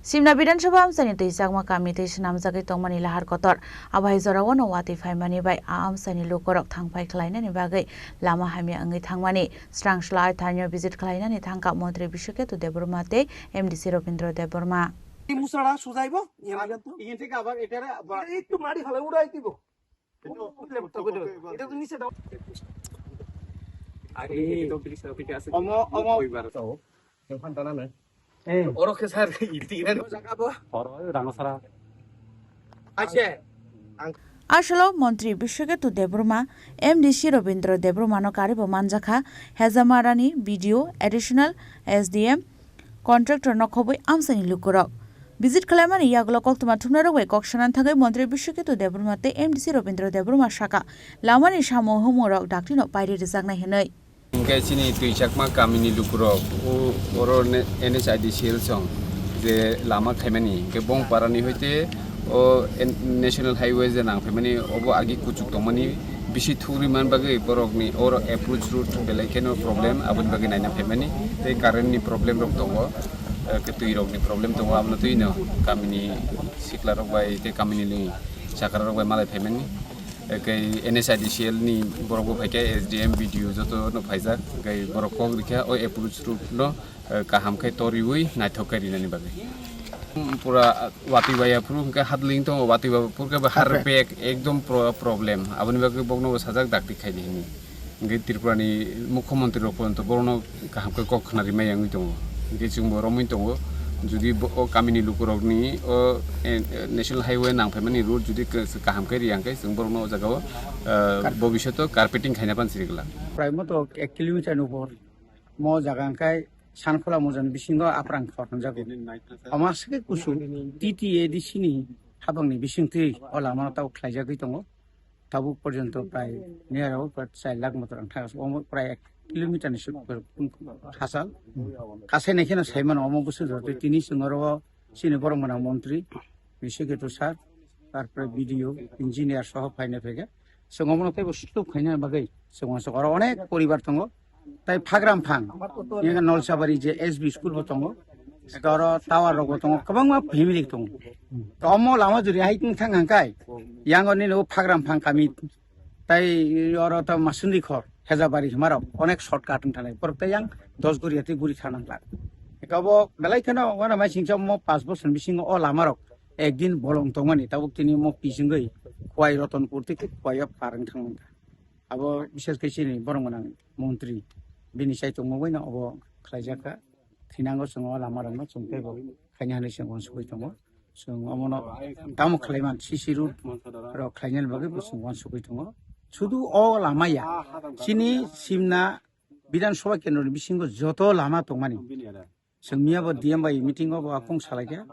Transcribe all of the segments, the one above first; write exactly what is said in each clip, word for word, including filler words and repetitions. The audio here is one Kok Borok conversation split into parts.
Simna Bidhan Sabha amchaini twi chakma kami twi swnamjagwi tongmani lahar kotor. Abo hai jorao no watwi phaimani bai a amchaini lukurok thangphai khlainani bagwi lama hamya wngwi thangmani. Srang sla ai thanio visit khlainani thangkha Montri Biswaketu Debbarma tei M D C Robindra Debbarma. এই মুছাটা সোজাইব, এর আগে তো। এখান থেকে আবার এটারে আবার এই একটু মাটি ফালে উড়াই দিব। এটা তো নিচে দাও। আরে, এটা তো তিরিশ টাকা পিঠে আছে। অম, অম। ওইবার। তো, দোকান টানা না। এই। ওরকে স্যার, ইতি এখানে জায়গা বো। বড়, রাঙাছড়া। আচ্ছা। Asolo Montri Biswaketu Debbarma, M D C Robindra Debbarma no karibo manjakha, Hejamarani B D O, Additional S D M, contractor no khobwi amchaini lukurok. Visit khlaimani yagulo koktwma thumnairok bai kok sanani thangwi Montri Biswaketu Debbarma tei M D C Robindra Debbarma saka, lamani samo humungrok daktino pairi rwjaknai hwnwi. Hingke chini twi chakma kamini lukurok o oro ne-, N H I D C L song je lama khaimani, hingke bong parani hoite o en-, National Highway je nang phaimani, obo agi kuchuk tongmani, bisi thugri man bagwi borokni oro approach route belai kheno problem, aboni bagwi naina phaimani, tei current ni problem rok tongo, eh, ke twi rok ni problem tongo, abono twi no kamini sikla rok bai tei kamini ni chakra rok bai malai phaimani, eh, ke N H I D C L ni borok bo phaikha, S D M, B D O joto no phaijak, hingke borok kok rikha o approach route no, eh, kaham khe toriwi naithok khe rinani bagwi. Pura watwi baya phuru hwnkhe hadling tongo, watwi ba phuru khe harpek ekdom pro-, problem. Aboni bagwi bokno bo sajak dakti khaidi hini. Hwnkhe Tripura ni mukhyamantri rok porjonto borokno kaham khe kok khna rimai yangwi tongo. Hwnkhe chwngbo romwi tongo. Jodi bo, o kamini lukurokni o, eh, National Highway nang phaimani road jodi kaham khe riya hwnkhe chwng borokno o jaga o, eh, bobishoto carpeting khaina pan siri glak. Prai moto ek kilometer ni upor. Mo jaga hwnkhe Sankhula mojani bisingo aprang khor hwnjago. Omo aswk khe kusu T T A D C ni habangni bisingtwi o lama tabuk khlaijagwi tongo. Tabuk porjonto prai niyarao prai char lakh motor ang thang omo prai ek kilometer ni suk hachal. Kasai nai kheno sai mano omo bwswk jotoi tini chwng oro chini borok mwnang montri Biswaketu sir, tarpore B D O, engineer soho phaina phaikha. Chwng omono teibo sutuk khaina bagwi chwng uansuk oro onek poribar tongo. Tai Phagram phang, yang Nolsabari je S B school bo tongo. Eka oro tower rok bo tongo, kwbangma family tongo. To omo lama juri hai tong thang hangkai, yang oni no Phagram phang kami tai oro to Masundi khor, Hejabari himarok onek shortcut wng thanai. Borok tai yang dos guri ati guri thang nang kha. Eka bo belai kheno wana mai singcha mo panch bosor bisingo o lama rok ekdin bolong tongmani tabuk tini mo pisingwi Khowai Ratanpur tei Khowai o par wng thang mankha. Abo bishes khe chini borok mwnang montri bini chai tongma bai no obo khlaijak kha. Thinango chwng o lama rok no chwng teibo khaina hinwi chwng uansugwi tongo. Chwng omono tamo khlaiman C C road rok khlainani bagwi bo chwng uansugwi tongo. Sudu o lama ya chini Simna Bidhan Sabha kendro ni bisingo joto lama tongmani. Chwng miya bo D M bai meeting o bo a kung salaikha,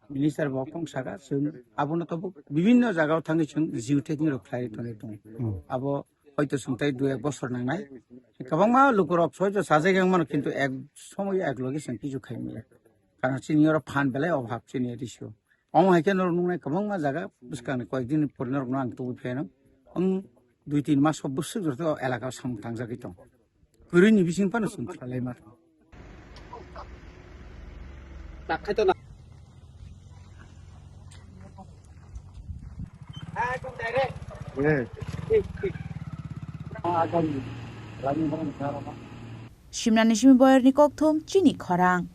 minister bo a kung saka, chwng abono tabuk bibinno jaga o thangwi chwng geotechnique rok khlai tonwi tongo. Hmm. Abo hoito chwng tai dui ek bosor nangnai. Kwbangma lukurok soito sajagwi wngmano, kintu ek somoyo ek loge chwng kichu khai manya. Karon chini oro phan belai obhab chini A D C o. Omo hai khe norok nuknai kwbangma jaga bwskangni koyekdin pore norokno ang tubui phaino. Ang dui tin mas o bwswk joto elaka o samung tangjagwi tong. Kwrwi ni bising phano chwng khlai ma tong. Simnani simi boyarni kokthum chini khorang.